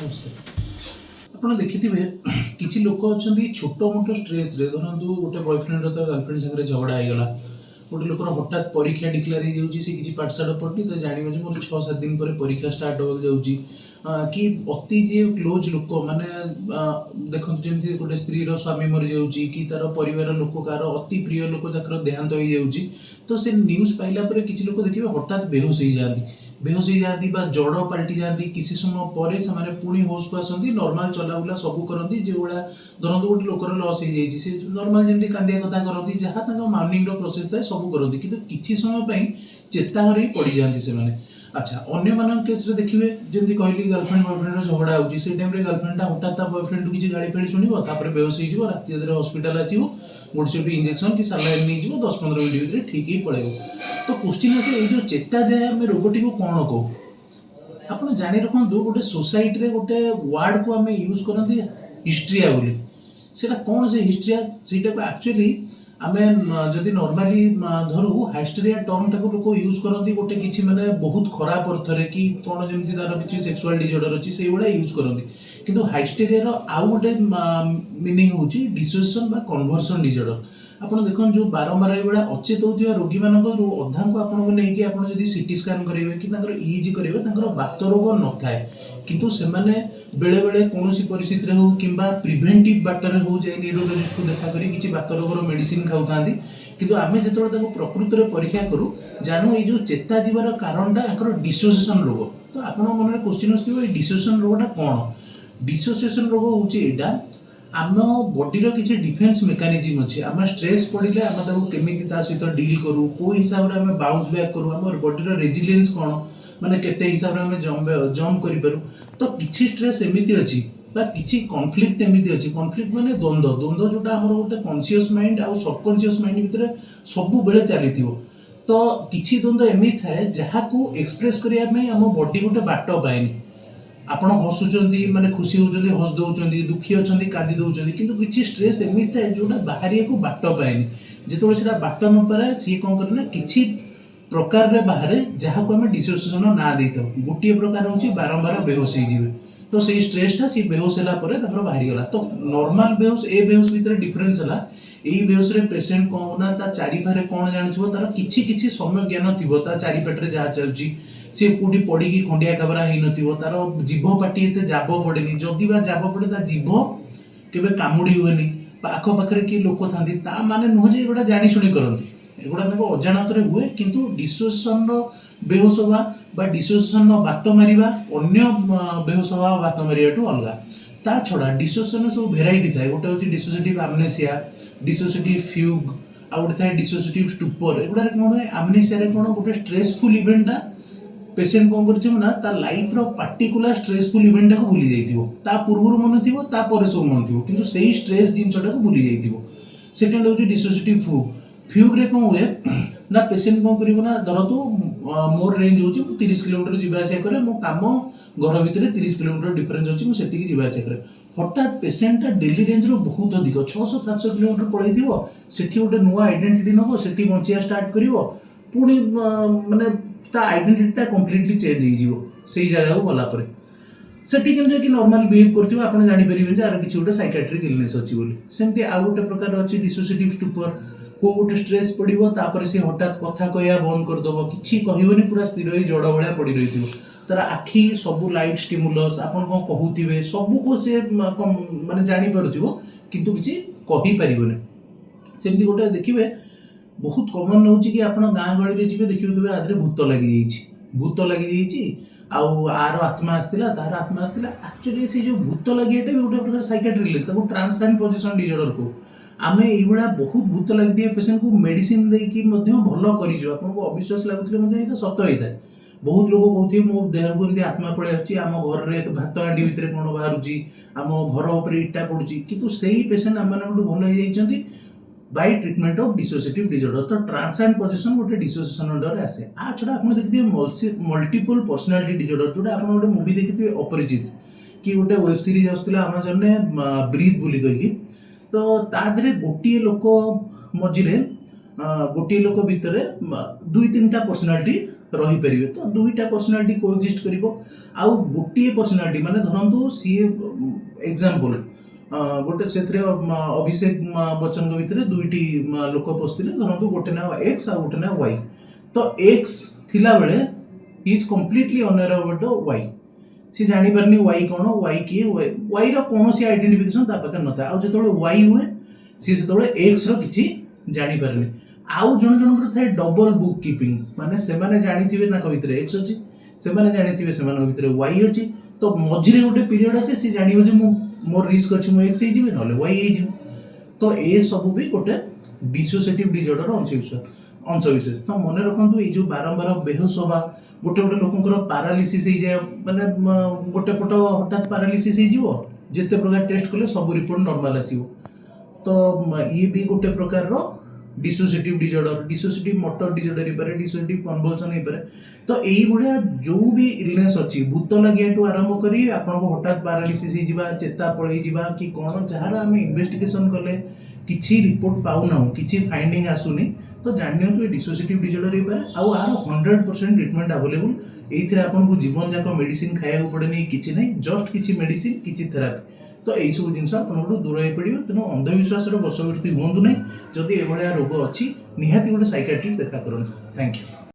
ନମସ୍ତେ। ଆପଣ ଦେଖିଥିବେ, କିଛି ଲୋକ ଅଛନ୍ତି ଛୋଟ ମୋଟ ଷ୍ଟ୍ରେସ୍ରେ, ଧରନ୍ତୁ ଗୋଟେ ବୟଫ୍ରେଣ୍ଡର ତା ଗାର୍ଲଫ୍ରେଣ୍ଡ ସାଙ୍ଗରେ ଝଗଡ଼ା ହେଇଗଲା, ଗୋଟେ ଲୋକର ହଠାତ୍ ପରୀକ୍ଷା ଡିକ୍ଲେୟାର ହେଇଯାଉଛି, ସେ କିଛି ପାଠଶାଠ ପଢ଼ୁନି, ତ ଜାଣିବ ଯେ ମୋର 6-7 ଦିନ ପରେ ପରୀକ୍ଷା ଷ୍ଟାର୍ଟ ହେବାକୁ ଯାଉଛି, କି ଅତି ଯିଏ କ୍ଲୋଜ୍ ଲୋକ, ମାନେ ଦେଖନ୍ତୁ, ଯେମିତି ଗୋଟେ ସ୍ତ୍ରୀର ସ୍ୱାମୀ ମରିଯାଉଛି କି ତାର ପରିବାର ଲୋକ କାହାର ଅତି ପ୍ରିୟ ଲୋକ ଯାହାର ଦେହାନ୍ତ ହେଇଯାଉଛି, ତ ସେ ନ୍ୟୁଜ୍ ପାଇଲା ପରେ କିଛି ଲୋକ ଦେଖିବେ ହଠାତ୍ ବେହୋସ ହେଇଯାଆନ୍ତି। ବେହୋସ ହେଇଯାଆନ୍ତି ବା ଜଡ଼ ପାଲଟି ଯାଆନ୍ତି। କିଛି ସମୟ ପରେ ସେମାନେ ପୁଣି ହୋସ୍କୁ ଆସନ୍ତି, ନର୍ମାଲ ଚଲାବୁଲା ସବୁ କରନ୍ତି। ଯେଉଁଭଳିଆ ଧରନ୍ତୁ ଗୋଟେ ଲୋକର ଲସ୍ ହେଇଯାଇଛି, ସେ ନର୍ମାଲ ଯେମିତି କାନ୍ଦିଆ କଥା କରନ୍ତି, ଯାହା ତାଙ୍କ ମର୍ନିଂର ପ୍ରୋସେସ୍ ଥାଏ ସବୁ କରନ୍ତି, କିନ୍ତୁ କିଛି ସମୟ ପାଇଁ ଚେତା ହରେଇ ପଡ଼ିଯାଆନ୍ତି ସେମାନେ। ଆଚ୍ଛା, ଅନ୍ୟମାନଙ୍କ କେସ୍ରେ ଦେଖିବେ, ଯେମିତି କହିଲି ଗାର୍ଲଫ୍ରେଣ୍ଡ ବୟଫ୍ରେଣ୍ଡର ଝଗଡ଼ା ହେଉଛି, ସେଇ ଟାଇମ୍ରେ ଗାର୍ଲଫ୍ରେଣ୍ଡଟା ହଠାତ୍ ତା ବୟଫ୍ରେଣ୍ଡଠୁ କିଛି ଗାଳି ଫାଳି ଶୁଣିବ, ତାପରେ ବେହୋସ ହେଇଯିବ, ରାତି ଅଧରେ ହସ୍ପିଟାଲ ଆସିବ, ଗୋଟେ ସେଠୁ ଇଞ୍ଜେକ୍ସନ୍ କି ସାଲାଇନ୍ ନେଇଯିବ, 10-15 ମିନିଟ୍ ଭିତରେ ଠିକ୍ ହେଇ ପଳେଇବ। ତ କୋଶ୍ଚିନ୍ ଆସେ, ଏଇ ଯେଉଁ ଚେତା ଯାଏ ଆମେ ରୋଗଟିକୁ କ'ଣ କହୁ? ଆପଣ ଜାଣି ରଖନ୍ତୁ, ଗୋଟେ ସୋସାଇଟିରେ ଗୋଟେ ୱାର୍ଡକୁ ଆମେ ୟୁଜ୍ କରନ୍ତି ହିଷ୍ଟ୍ରିଆ ବୋଲି। ସେଇଟା କ'ଣ ସେ ହିଷ୍ଟ୍ରିଆ? ସେଇଟାକୁ ଆକ୍ଚୁଆଲି ଆମେ ଯଦି ନର୍ମାଲି ଧରୁ, ହାଇଷ୍ଟ୍ରିଆ ଟର୍ମଟାକୁ ଲୋକ ୟୁଜ୍ କରନ୍ତି ଗୋଟେ କିଛି ମାନେ ବହୁତ ଖରାପ ଅର୍ଥରେ କି କ'ଣ, ଯେମିତି ତାର କିଛି ସେକ୍ସୁଆଲ ଡିଜର୍ଡର ଅଛି, ସେଇଭଳିଆ ୟୁଜ୍ କରନ୍ତି। କିନ୍ତୁ ହାଇଷ୍ଟେରିଆର ଆଉ ଗୋଟେ ମିନିଂ ହେଉଛି ଡିସୋସିଏସନ୍ ବା କନଭର୍ସନ୍ ଡିଜର୍ଡର। ଆପଣ ଦେଖନ୍ତୁ, ଯେଉଁ ବାରମ୍ବାର ଏଇଭଳିଆ ଅଚେତ ହେଉଥିବା ରୋଗୀମାନଙ୍କରୁ ଅଧାଙ୍କୁ ଆପଣଙ୍କୁ ନେଇକି ଆପଣ ଯଦି ସିଟି ସ୍କାନ୍ କରିବେ କି ତାଙ୍କର ଇଇଜି କରିବେ, ତାଙ୍କର ବାତ ରୋଗ ନଥାଏ, କିନ୍ତୁ ସେମାନେ ବେଳେବେଳେ କୌଣସି ପରିସ୍ଥିତିରେ ହଉ କିମ୍ବା ପ୍ରିଭେଣ୍ଟିଭ୍ ବାଟରେ ହଉ ଯାଇ ନ୍ୟୁରୋଲୋଜିଷ୍ଟକୁ ଦେଖା କରି କିଛି ବାତ ରୋଗର ମେଡିସିନ ଖାଉଥାନ୍ତି। କିନ୍ତୁ ଆମେ ଯେତେବେଳେ ତାକୁ ପ୍ରକୃତରେ ପରୀକ୍ଷା କରୁ, ଜାଣୁ ଏଇ ଯେଉଁ ଚେତା ଯିବାର କାରଣଟା ୟାଙ୍କର ଡିସୋସିଏସନ୍ ରୋଗ। ତ ଆପଣଙ୍କ ମନରେ କୋଶ୍ଚିନ୍ ଆସୁଥିବ, ଏଇ ଡିସୋସିଏସନ୍ ରୋଗଟା କ'ଣ? ଡିସୋସିଏସନ୍ ରୋଗ ହେଉଛି ଏଇଟା, ଆମ ବଡିର କିଛି ଡିଫେନ୍ସ ମେକାନିଜିମ୍ ଅଛି। ଆମେ ଷ୍ଟ୍ରେସ୍ ପଡ଼ିଲେ ଆମେ ତାକୁ କେମିତି ତା ସହିତ ଡିଲ୍ କରୁ, କେଉଁ ହିସାବରେ ଆମେ ବାଉନ୍ସ ବ୍ୟାକ୍ କରୁ, ଆମ ବଡିର ରେଜିଲିଏନ୍ସ କ'ଣ, ମାନେ କେତେ ହିସାବରେ ଆମେ ଜମ୍ପ ଜମ୍ପ କରିପାରୁ। ତ କିଛି ଷ୍ଟ୍ରେସ୍ ଏମିତି ଅଛି ବା କିଛି କନଫ୍ଲିକ୍ଟ ଏମିତି ଅଛି, କନଫ୍ଲିକ୍ଟ ମାନେ ଦ୍ୱନ୍ଦ୍ୱ, ଦ୍ୱନ୍ଦ୍ୱ ଯୋଉଟା ଆମର ଗୋଟେ କନସିୟସ୍ ମାଇଣ୍ଡ ଆଉ ସବକନସିୟସ୍ ମାଇଣ୍ଡ ଭିତରେ ସବୁବେଳେ ଚାଲିଥିବ। ତ କିଛି ଦ୍ୱନ୍ଦ୍ୱ ଏମିତି ଥାଏ ଯାହାକୁ ଏକ୍ସପ୍ରେସ୍ କରିବା ପାଇଁ ଆମ ବଡି ଗୋଟେ ବାଟ ପାଏନି। ଆପଣ ହସୁଛନ୍ତି ମାନେ ଖୁସି ହଉଛନ୍ତି, ହସି ଦଉଛନ୍ତି, ଦୁଃଖୀ ଅଛନ୍ତି, କାନ୍ଦି ଦଉଛନ୍ତି, କିନ୍ତୁ କିଛି ଷ୍ଟ୍ରେସ୍ ଏମିତି ଥାଏ ଯୋଉଟା ବାହାରିବାକୁ ବାଟ ପାଏନି। ଯେତେବେଳେ ସେଟା ବାଟ ନ ପାଏ, ସିଏ କ'ଣ କରେ ନା କିଛି ପ୍ରକାରରେ ବାହାରେ, ଯାହାକୁ ଆମେ ଡିସୋସିଏସନ ନାଁ ଦେଇଥାଉ। ଗୋଟିଏ ପ୍ରକାର ହେଉଛି ବାରମ୍ବାର ବେହୋସ ହେଇଯିବେ। ତ ସେଇ ଷ୍ଟ୍ରେସଟା ସିଏ ବେହୋସ ହେଲା ପରେ ତାଙ୍କର ବାହାରିଗଲା। ତ ନର୍ମାଲ ବେହୋସ, ଏ ବେହୋସ ଭିତରେ ଡିଫରେନ୍ସ ହେଲା, ଏଇ ବେହୋସରେ ପେସେଣ୍ଟ କ'ଣ ନା ତା ଚାରିପାଖରେ କ'ଣ ଜାଣୁଥିବ, ତାର କିଛି କିଛି ସମ୍ୟକ ଜ୍ଞାନ ଥିବ, ତା ଚାରିପାଟରେ ଯାହା ଚାଲୁଛି। ସିଏ କୋଉଠି ପଡ଼ିକି ଖଣ୍ଡିଆ ଖାବରା ହେଇନଥିବ, ତାର ଜିଭ ପାଟି ଏତେ ଜାବ ପଡ଼େନି, ଯଦି ବା ଜାବ ପଡ଼େ ତା ଜିଭ କେବେ କାମୁଡ଼ି ହୁଏନି, ବା ଆଖପାଖରେ କିଏ ଲୋକ ଥାନ୍ତି। ତା ମାନେ ନୁହଁ ଯେ ଏଗୁଡ଼ା ଜାଣି ଶୁଣି କରନ୍ତି, ଏଗୁଡ଼ା ତାଙ୍କ ଅଜାଣତରେ ହୁଏ। କିନ୍ତୁ ଡିସୋସିଏସନର ବେହୋସ ହେବା ବା ଡିସୋସିଏସନର ବାତ ମାରିବା ଅନ୍ୟ ବେହୋସ ହେବା ବା ବାତ ମାରିବାଠୁ ଅଲଗା। ତା ଛଡ଼ା ଡିସୋସିଏସନର ସବୁ ଭେରାଇଟି ଥାଏ। ଗୋଟେ ହେଉଛି ଡିସୋସିଏଟିଭ୍ ଆମ୍ନେସିଆ, ଡିସୋସିଏଟିଭ୍ ଫ୍ୟୁଗ୍, ଆଉ ଗୋଟେ ଥାଏ ଡିସୋସିଏଟିଭ୍ ଷ୍ଟୁପର। ଏଗୁଡ଼ାରେ କ'ଣ ହୁଏ? ଆମ୍ନେସିଆରେ କ'ଣ, ଗୋଟେ ଷ୍ଟ୍ରେସଫୁଲ୍ ଇଭେଣ୍ଟଟା ପେସେଣ୍ଟ କ'ଣ କରିଥିବ ନା ତା ଲାଇଫର ପାର୍ଟିକୁଲାର ଷ୍ଟ୍ରେସଫୁଲ୍ ଇଭେଣ୍ଟଟାକୁ ଭୁଲି ଯାଇଥିବ। ତା ପୂର୍ବରୁ ମନେ ଥିବ, ତା ପରେ ସବୁ ମନେ ଥିବ, କିନ୍ତୁ ସେଇ ଷ୍ଟ୍ରେସ୍ ଜିନିଷଟାକୁ ଭୁଲି ଯାଇଥିବ। ସେକେଣ୍ଡ ହେଉଛି ଡିସୋସିଏଟିଭ୍ ଫ୍ୟୁଗ୍। ଫ୍ୟୁଗ୍ରେ କ'ଣ ହୁଏ ନା ପେସେଣ୍ଟ କ'ଣ କରିବ ନା ଧରନ୍ତୁ ମୋର ରେଞ୍ଜ ହେଉଛି, ମୁଁ 30 କିଲୋମିଟର ଯିବା ଆସିବା କରେ, ମୋ କାମ ଘର ଭିତରେ 30 କିଲୋମିଟର ଡିଫରେନ୍ସ ଅଛି, ମୁଁ ସେତିକି ଯିବା ଆସିବା କରେ। ହଠାତ୍ ପେସେଣ୍ଟଟା ଡେଲି ରେଞ୍ଜରୁ ବହୁତ ଅଧିକ 600-700 କିଲୋମିଟର ପଳେଇଥିବ, ସେଠି ଗୋଟେ ନୂଆ ଆଇଡେଣ୍ଟିଟି ନେବ, ସେଠି ବଞ୍ଚିବା ଷ୍ଟାର୍ଟ କରିବ। ପୁଣି ମାନେ ତା ଆଇଡେଣ୍ଟିଟିଟା କମ୍ପ୍ଲିଟଲି ଚେଞ୍ଜ ହେଇଯିବ ସେଇ ଜାଗାକୁ ଗଲା ପରେ। ସେଠି କେମିତି ଯାଇକି ନର୍ମାଲ ବିହେଭ୍ କରୁଥିବ, ଆପଣ ଜାଣିପାରିବେନି ଯେ ଆର କିଛି ଗୋଟେ ସାଇକାଟ୍ରିକ୍ ଇଲନେସ୍ ଅଛି ବୋଲି। ସେମିତି ଆଉ ଗୋଟେ ପ୍ରକାର ଅଛି ଡିସୋସିଏଟିଭ୍ ଷ୍ଟୁପର। କୋଉ ଗୋଟେ ଷ୍ଟ୍ରେସ୍ ପଡ଼ିବ, ତାପରେ ସେ ହଠାତ୍ କଥା କହିବା ବନ୍ଦ କରିଦେବ, କିଛି କହିବନି, ପୁରା ସ୍ଥିର ହେଇ ଜଡ଼ ଭଳିଆ ପଡ଼ି ରହିଥିବ। ତାର ଆଖି ସବୁ ଲାଇଟ୍ ଷ୍ଟିମୁଲସ୍, ଆପଣ କ'ଣ କହୁଥିବେ ସବୁକୁ ସେ ମାନେ ଜାଣିପାରୁଥିବ, କିନ୍ତୁ କିଛି କହିପାରିବନି। ସେମିତି ଗୋଟେ ଦେଖିବେ, ବହୁତ କମନ୍ ହେଉଛି କି ଆପଣ ଗାଁ ଗହଳିରେ ଯିବେ, ଦେଖିବେ କେବେ ଆ ଦେହରେ ଭୂତ ଲାଗିଯାଇଛି, ଭୂତ ଲାଗିଯାଇଛି, ଆଉ ଆର ଆତ୍ମା ଆସିଥିଲା, ତାର ଆତ୍ମା ଆସିଥିଲା। ଆକ୍ଚୁଆଲି ସେ ଯୋଉ ଭୂତ ଲାଗିବାଟା ବି ଗୋଟେ ପ୍ରକାର ସାଇକାଟ୍ରିକ୍ ଇଲନେସ୍, ତାକୁ ଟ୍ରାନ୍ସ ଆଣ୍ଡ ପଜେସନ୍ ଡିଜର୍ଡର କହୁ ଆମେ। ଏଇଭଳିଆ ବହୁତ ଭୂତ ଲାଗିଥିବା ପେସେଣ୍ଟକୁ ମେଡିସିନ ଦେଇକି ମଧ୍ୟ ଭଲ କରିଛୁ। ଆପଣଙ୍କୁ ଅବିଶ୍ୱାସ ଲାଗୁଥିଲେ ମଧ୍ୟ ଏଇଟା ସତ ହେଇଥାଏ। ବହୁତ ଲୋକ କହୁଥିବେ, ମୋ ଦେହକୁ ଏମିତି ଆତ୍ମା ପଳେଇ ଆସୁଛି, ଆମ ଘରରେ ଭାତ ହାଣ୍ଡି ଭିତରେ କ'ଣ ବାହାରୁଛି, ଆମ ଘର ଉପରେ ଇଟା ପଡୁଛି, କିନ୍ତୁ ସେଇ ପେସେଣ୍ଟ ଆମମାନଙ୍କଠୁ ଭଲ ହେଇଯାଇଛନ୍ତି by treatment of dissociative disorder। ତ ଟ୍ରାନ୍ସ ଆଣ୍ଡ ପଜେସନ୍ ଗୋଟେ ଡିସୋସିଏସନ୍ ଅଣ୍ଡରରେ ଆସେ। ଆ ଛଡ଼ା ଆପଣ ଦେଖିଥିବେ ମଲ୍ଟିପଲ୍ ପର୍ସନାଲିଟି ଡିସଅର୍ଡର, ଯୋଉଟା ଆପଣ ଗୋଟେ ମୁଭି ଦେଖିଥିବେ ଅପରିଚିତ, କି ଗୋଟେ ୱେବ୍ ସିରିଜ୍ ଆସୁଥିଲା ଆମାଜନରେ ବ୍ରିଥ୍ ବୋଲି କହିକି। ତ ତା ଦେହରେ ଗୋଟିଏ ଲୋକ ମଝିରେ ଗୋଟିଏ ଲୋକ ଭିତରେ ଦୁଇ ତିନିଟା ପର୍ସନାଲିଟି ରହିପାରିବେ। ତ ଦୁଇଟା ପର୍ସନାଲିଟି କୋଏକ୍ଜିଷ୍ଟ କରିବ। ଆଉ ଗୋଟିଏ ପର୍ସନାଲିଟି ମାନେ ଧରନ୍ତୁ ସିଏ ଏକ୍ଜାମ୍ପଲ ଗୋଟେ, ସେଥିରେ ଅଭିଷେକ ବଚ୍ଚନଙ୍କ ଭିତରେ ଦୁଇଟି ଲୋକ ପଶିଥିଲେ। ଧରନ୍ତୁ ଗୋଟେ ନାଁ ଏକ୍ସ ଆଉ ଗୋଟେ ନାଁ ୱାଇ। ତ ଏକ୍ସ ଥିଲାବେଳେ is completely unaware about the Y। ସିଏ ଜାଣିପାରେନି ୱାଇ କ'ଣ, ୱାଇ କିଏ, ୱାଇର କୌଣସି ଆଇଡେଣ୍ଟିଫିକେସନ ତା ପାଖରେ ନଥାଏ। ଆଉ ଯେତେବେଳେ ୱାଇ ହୁଏ, ସିଏ ସେତେବେଳେ ଏକ୍ସର କିଛି ଜାଣିପାରେନି। ଆଉ ଜଣେ ଜଣଙ୍କର ଥାଏ ଡବଲ ବୁକ୍ କିପିଂ, ମାନେ ସେମାନେ ଜାଣିଥିବେ ତାଙ୍କ ଭିତରେ ଏକ୍ସ ଅଛି, ସେମାନେ ଜାଣିଥିବେ ସେମାନଙ୍କ ଭିତରେ ୱାଇ ଅଛି। ତ ମଝିରେ ଗୋଟେ ପିରିୟଡ଼ ଆସେ, ସେ ଜାଣିବ ଯେ ମୁଁ ମୋର ରିସ୍କ ଅଛି, ମୁଁ ଏକ୍ସ ହେଇଯିବି ନହେଲେ ୱାଇ ହେଇଯିବି। ତ ଏସବୁ ବି ଗୋଟେ ଡିସୋସିଏଟିଭ ଡିଜର୍ଡର ଅଂଶ ବିଶେଷ। ତ ମନେ ରଖନ୍ତୁ, ଏଇ ଯୋଉ ବାରମ୍ବାର ବେହୋସ ହବା, ଗୋଟେ ଗୋଟେ ଲୋକଙ୍କର ପାରାଲିସିସ୍ ହେଇଯାଏ, ମାନେ ଗୋଟେ ପଟ ହଠାତ୍ ପାରାଲିସିସ୍ ହେଇଯିବ, ଯେତେ ପ୍ରକାର ଟେଷ୍ଟ କଲେ ସବୁ ରିପୋର୍ଟ ନର୍ମାଲ ଆସିବ। ତ ଇଏ ବି ଗୋଟେ ପ୍ରକାରର ଡିସୋସିଏଟିଭ ଡିଜର୍ଡର। ଡିସୋସିଏଟିଭ ମଟର ଡିଜର୍ଡର ହେଇପାରେ, ଡିସୋସିଏଟିଭ କନଭଲସନ ହେଇପାରେ। ତ ଏଇଭଳିଆ ଯୋଉ ବି ଇଲନେସ୍ ଅଛି, ଭୂତ ଲାଗିବାଠୁ ଆରମ୍ଭ କରି ଆପଣଙ୍କୁ ହଠାତ୍ ପାରାଲିସିସ୍ ହେଇଯିବା, ଚେତା ପଳେଇଯିବା କି କ'ଣ, ଯାହାର ଆମେ ଇନଭେଷ୍ଟିଗେସନ କଲେ କିଛି ରିପୋର୍ଟ ପାଉନାହୁଁ, କିଛି ଫାଇଣ୍ଡିଙ୍ଗ ଆସୁନି, ତ ଜାଣିନିଅନ୍ତୁ ଏ ଡିସୋସିଏଟିଭ ଡିଜର୍ଡର ହେଇପାରେ। ଆଉ ଏହାର 100% ଟ୍ରିଟମେଣ୍ଟ ଆଭେଲେବୁଲ। ଏଇଥିରେ ଆପଣଙ୍କୁ ଜୀବନ ଯାକ ମେଡିସିନ ଖାଇବାକୁ ପଡ଼େନି, କିଛି ନାହିଁ, ଜଷ୍ଟ କିଛି ମେଡିସିନ, କିଛି ଥେରାପି। ତ ଏଇସବୁ ଜିନିଷ ଆପଣଙ୍କଠୁ ଦୂର ହେଇପଡ଼ିବ। ତେଣୁ ଅନ୍ଧବିଶ୍ୱାସର ବଶବର୍ତ୍ତୀ ହୁଅନ୍ତୁ ନାହିଁ। ଯଦି ଏଭଳିଆ ରୋଗ ଅଛି, ନିହାତି ଗୋଟେ ସାଇକାଟ୍ରିଷ୍ଟ ଦେଖା କରନ୍ତୁ। Thank you.